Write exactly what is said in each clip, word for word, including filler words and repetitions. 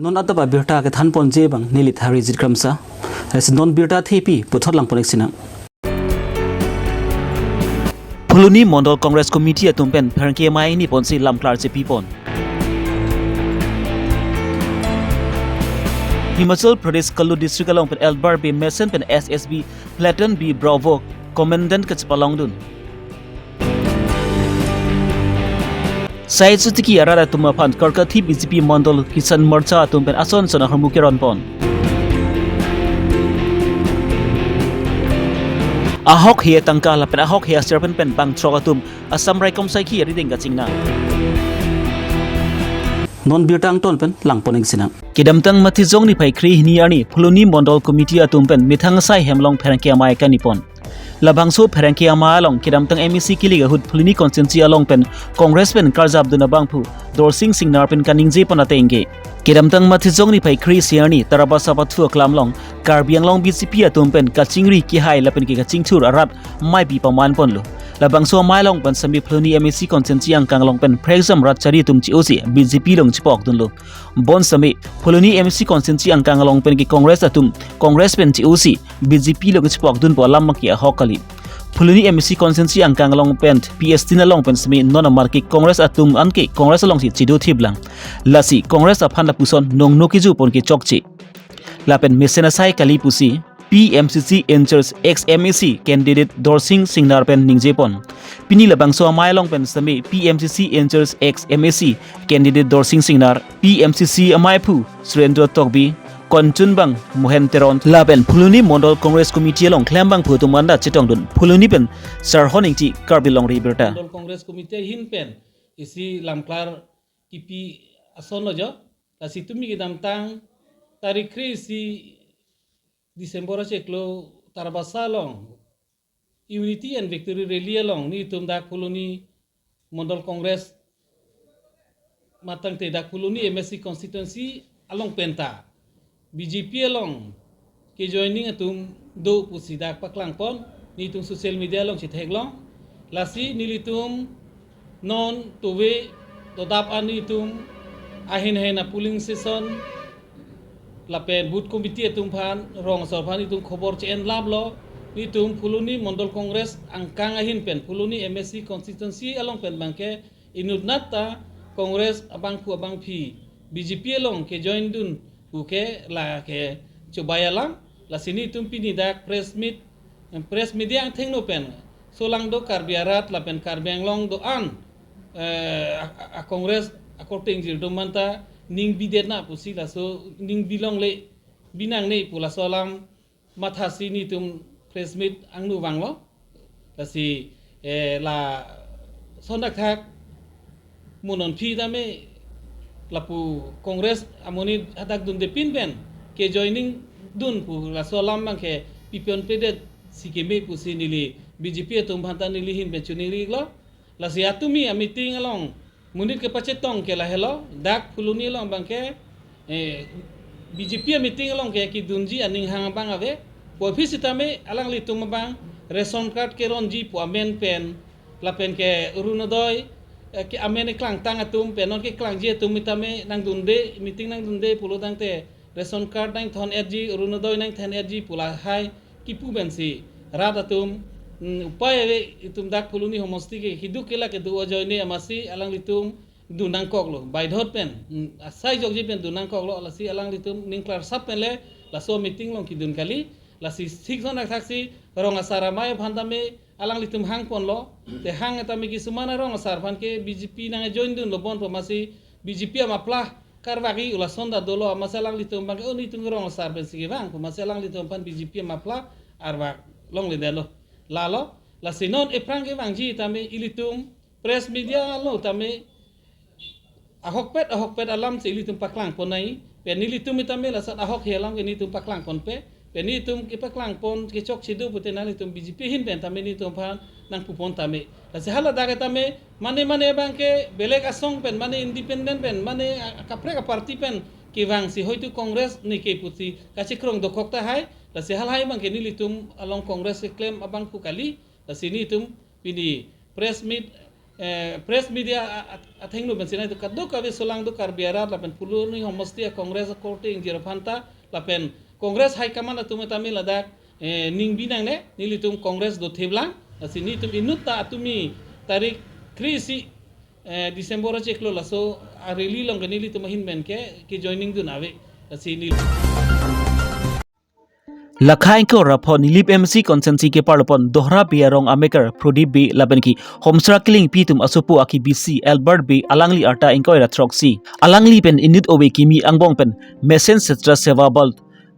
Non adap abirta kethanponji abang neli Tharijit Kramsa. Lasi non birta thepi puthot langpon-ik sinang. Phuloni Mondol Congress Committee atum pen pherangke amei niponsi lamklar chepipon. Himachal Pradesh Kallu District along pen Elbar Bey mesen pen S S B Platoon B Bravo Commandant kachepalongdun. Sai Sutiki arat atum aphan Karkathi B J P Mondol Kisan Morcha atum pen ason son ahormu keronpon. Ahok he tangka lapen ahok he asar pen pen bangthrok atum Assam Raikom Saikhi arideng kachingnang. Non birta angton pen langpon-ik sinang. Kedamtang Mathijong niphai kre hini arni Phuloni Mondol Committee atum pen methang asai hemlong pherangke amei kanipon. Labangso pherangke amei along kedamtang M A C kilik ahut Phuloni constituency along pen Congress pen karjapdun abangphu Dorsing Singnar pen kaningjepon atengke. Kedamtang Mathijong niphai kre isi arni Tarabasa pathu aklam along Karbi Anglong B J P atum pen kachingri kihai lapen ke kachingthur arat meipi pamanponlo. Labangso amei along pen semi Phuloni M A C constituency angkang along pen phrekjam rat chari atum che-osi B J P along chepokdunlo. Bonsitame Phuloni M A C constituency angkang along pen ke Congress atum Congress pen che-osi B J P along chepokdunpo alam ke ahok kali. Phuloni M A C constituency angkang along pen P S T along pen semi non amar ke Congress atum anke Congress alongsi chedothiplang. Lasi Congress aphan lapuson nongno kejupon ke chokche. Lapen mesen asai kali pusi P M C C in-charge ex M A C candidate Dorsing Singnar pen ningjepon. Pini labangso amei along pen semi P M C C in-charge ex M A C candidate Dorsing Singnar, P M C C ameiphu Surendra Tokbi, Kanchanbang Mohan Teron lapen Phuloni Mondol Congress Committee along klembangphu atum anta chetongdun. Phuloni pen Sarhon Ingti, Karbi Longri Abirta. Mondol Congress Committee ahin pen isi lamklar kipi asonlo jo. Lasi tumi kedamtang tarik kre isi December achiklo Tarabasa along Unity and Victory Rally along nelitum dak Phuloni Mondol Congress matangte dak Phuloni M A C constituency along penta B J P along kejoining atum do pusi dak paklangpon, nelitum social media along chetheklong. Lasi nelitum non tove dodap an nelitum ahin ahin a polling station lapen booth committee atum aphan, rong asar aphan nelitum khobor che-enlaplo. Nelitum Phuloni Mondol Congress angkang ahin pen Phuloni M A C constituency along pen abangke inutnat ta Congress abangphu abangphi B J P along kejoindun pu ke lake chobei alam. Lasi nelitum pini dak press meet, press media angthengno pen solangdo Karbi arat lapen Karbi Anglong do-an, eh, a, a, a Congress akorte ingjir atum anta ning bidetna pusi laso ning bilongle binangne pu laso alam mathasi nelitum press meet angno vanglo. Lasi, eh, lason dakthak mo non phi tame lapu Congress amonit hadak dunde pinpen kejoining dun pu laso alam abangke pipionpedet si keme pusi neli B J P atum aphanta neli ahin pen choningri-iklo. Lasi atumi a meeting along monit kepachetong ke lahelo, dak Phuloni along abangke, eh, B J P a meeting along ke kedunji aning hang abang ave. Pu aphi sitame alanglitum abang ration card keronji pu amen pen lapen ke Orunodoi, eh, ke amen keklangtang atum pen non keklangji atum sitame nangdunde, meeting nangdunde pulo tangte ration card nangthon-etji, Orunodoi nangthon-etji pu lahai kipu pensi rat atum, mm, upai ave. Itum dak Phuloni homosti ke keduk ke lake do ajoine amatsi alanglitum dun nangkoklo, baidhot pen, mm, asai jokji pen dun nangkoklo. Lasi alanglitum ning klarsap pen le laso meeting along kedun kali. Lasi thik son akthaksi rong asar amei aphan tame alanglitum hangponlo. Te hang tame kisuman arong asar aphan ke B J P nangjoin dunlo bon pu amatsi B J P amapla karvak-i pu lason ta dolo, amatsi alanglitum abangke o nelitum rong asar pensi kevang pu amatsi alanglitum aphan B J P amapla arvak longledetlo. Lalo, lasi non ephrang kevangji tame ilitum press media along tame ahokpet ahokpet alamsi ilitum paklangpon nai. Pen nelitum tame lason ahok he alam ke nelitum paklangponpe. Pen nelitum kepaklangpon kechokche do pute nanglitum B J P ahin pen tame nelitum aphan nangpupon tame. Lasi haladak tame mane mane abangke belek asong pen, mane independent pen, mane a-, kaprek a-party pen kevangsi hoitu Congress ne ke pusi kachekrong dokok tahai. Lasi halahai abangke nelitum along Congress keklem abangphu kali. Lasi nelitum pini press meet eh, press media a-, a-, athengno pensi nangtum kadokave solangdo Karbi arat lapen Phuloni homosti a-Congress akorte ingjir aphanta lapen Congress High Command atum tame ladak, eh, ning bi nangne, nelitum Congress dotheplang, lasi nelitum inutta atumi tarik kre-isi, eh, December achiklo laso a-rally along ke nelitum ahin pen ke, ke joining dun ave, lasi neli. Lakha ingkoi ra pho Nilip M A C constituency keparlopon Dohra Bey arong amekar Prodip Bey lapen ke Homsra Killingpi atum asopo akebisi Albert Bey alangli arta ingkoi ra throksi. Alangli pen inut ove kimi angbong pen mesen Chhatra Seva Bal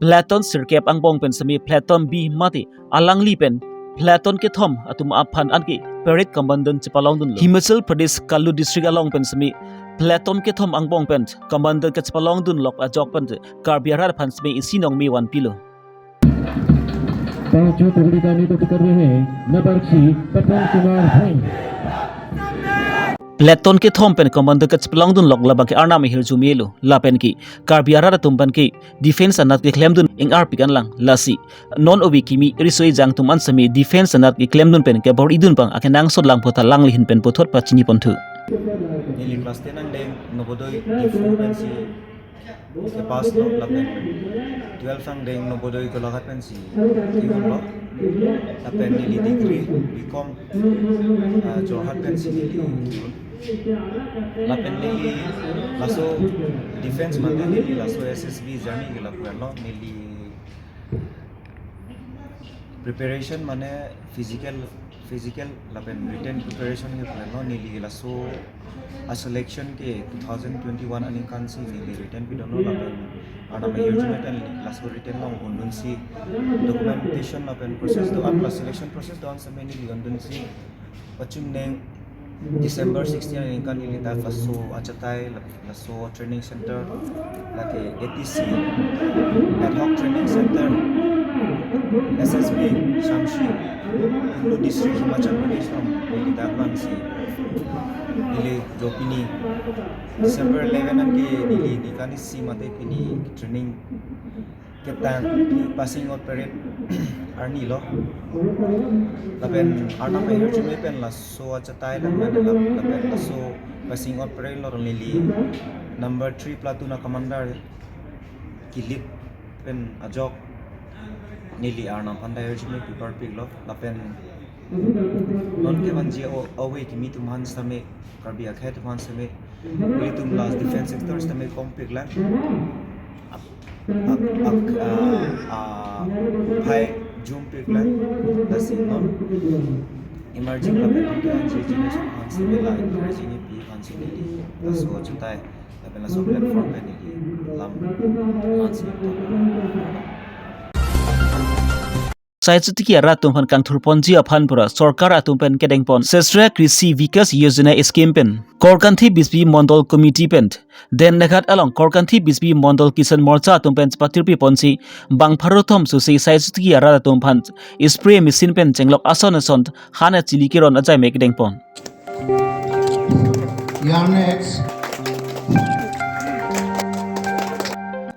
platoon sirkep angbong pen seme platoon B mate alangli pen platoon kethom atum aphan anke parade commandant chepalongdunlo. Himachal Pradesh Kulu district along pen seme platoon kethom angbong pen commandant kachepalongdunlok ajok pen Karbi arat aphan seme isi nong me vanpilo. पांचों टुकड़ी का नेतृत्व कर रहे हैं number C पवन कुमार भाई। Platoon kethom pen commandant kachepalongdunlok labang ke arnam ahirjume lo lapen ke Karbi arat atum pen ke defence anat keklemdun ing-arpik anlang, lasi non ove kimi riso ejang atum an seme defence anat keklemdun pen kebor-idun abang akenangsot lang puta alangli ahin pen puthot pachini ponthu. Neli class ten angdeng Navodaya Diphu pensi kepass lo lapen twelve angdeng Navodaya Golaghat pensi ke-un lo lapen neli degree B Com, ah, Jorhat pensi neli ke-un. Lapen neli laso defence mate neli laso S S B journey ke lapu-an lo, neli preparation mane physical, physical lapen written preparation ke plan lo, neli laso a-selection ke two thousand twenty-one aningkan si neli written pidunlo lapen arnam ahirjume pen laso written along hundunsi documentation lapen process do-an, la selection process do-an seme neli hundunsi pachuneng December sixteen aningkan neli dak laso achatai la-, laso training center, lake A T C, Ad Hoc Training Center, S S B, Shamshi, Kullu District, Himachal Pradesh along neli dak vangsi neli jo pini December eleven anke neli nikan isi mate pini training ketang, passing out parade arni lo. Lapen arnam ahirjume pen laso achatai lang mane lap-, lapen laso passing out parade along neli number three platoon a-commander ke-lead pen ajok neli arnam aphan ta ahirjume pi parpik lo. Lapen non kevanji o-, ove kimi atum aphan seme, Karbi akhei atum aphan seme, ilitum la defence sector seme kompik lang. Ak, ak, ak, ah, ah, phai jumpik lang. Lasi non emerging lapen non kevanji generation aphan seme la encouraging pi aphan seme neli laso achatai lapen laso platform pen neli lam aphan seme. Sai chotiki arat atum aphan kangthurponji aphan pura sorkar atum pen kedengpon Sesra Krishi Vikas Yojana scheme pen Korkanthi B J P Mondol Committee pen Dendaghat along Korkanthi B J P Mondol Kisan Morcha atum pen chepatirpiponsi bang pharo thom susi sai chotiki arat atum aphan spray machine pen chenglok ason ason han achili keron ajai me kedengpon. Your next.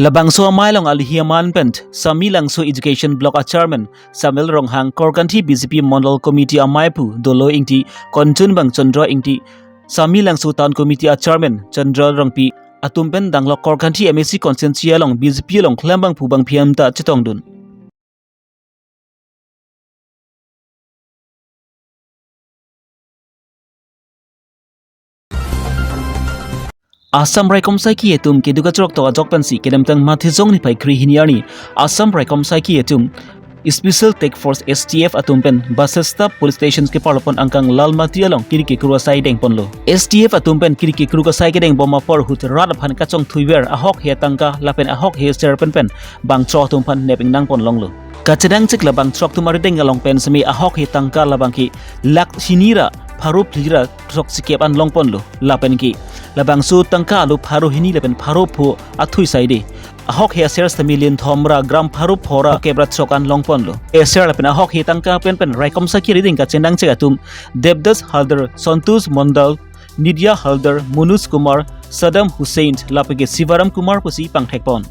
Labangso amei along alihi aman pen Samelangso Education Block a-Chairman Samuel Ronghang, Korkanthi B J P Mondol Committee ameiphu Dolo Ingti, Kanchanbang Chandra Ingti, Samelangso Town Committee a-Chairman Chandra Rongpi atum pen danglok Korkanthi M A C constituency along B J P along klembangphu bangphi an ta chetongdun. Assam Raikom Saiki atum keduk kachrok to ajok pensi kedamtang Matijong niphai kre hini arni Assam Raikom Saiki atum Special Task Force S T F atum pen Basista Police Station keparlopon angkang Lalmati along kiri kekru asai dengponlo. S T F atum pen kiri kekru asai kedeng bom apor ahut rat aphan kachongthuiver ahokhe atangka lapen ahokhe aser pen pen bangthrok atum aphan nep ingnangpon longlo. Kachedangchek labangthrok atum arideng along pen seme ahokhe atangka labang ke lakh hini ra pharo phli ra throksikep an longponlo. Lapen ke labangso tangka alu pharo hini lapen pharo pho athui saide. Ahokhe aser seme lin thom ra gram pharo pho ra kep ra throk an longponlo. Aser lapen ahokhe atangka pen pen Raikom Saiki arideng kachedangchek atum Devdas Haldar, Santosh Mondal, Nidya Haldar, Manoj Kumar, Saddam Hussain lapen ke Sivaram Kumar pusi pangthekpon.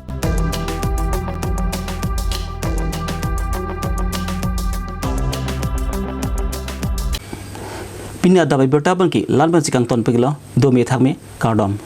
Pini adap abirta abangke la-an pensi kangton pik lo, dome thakme, kardom.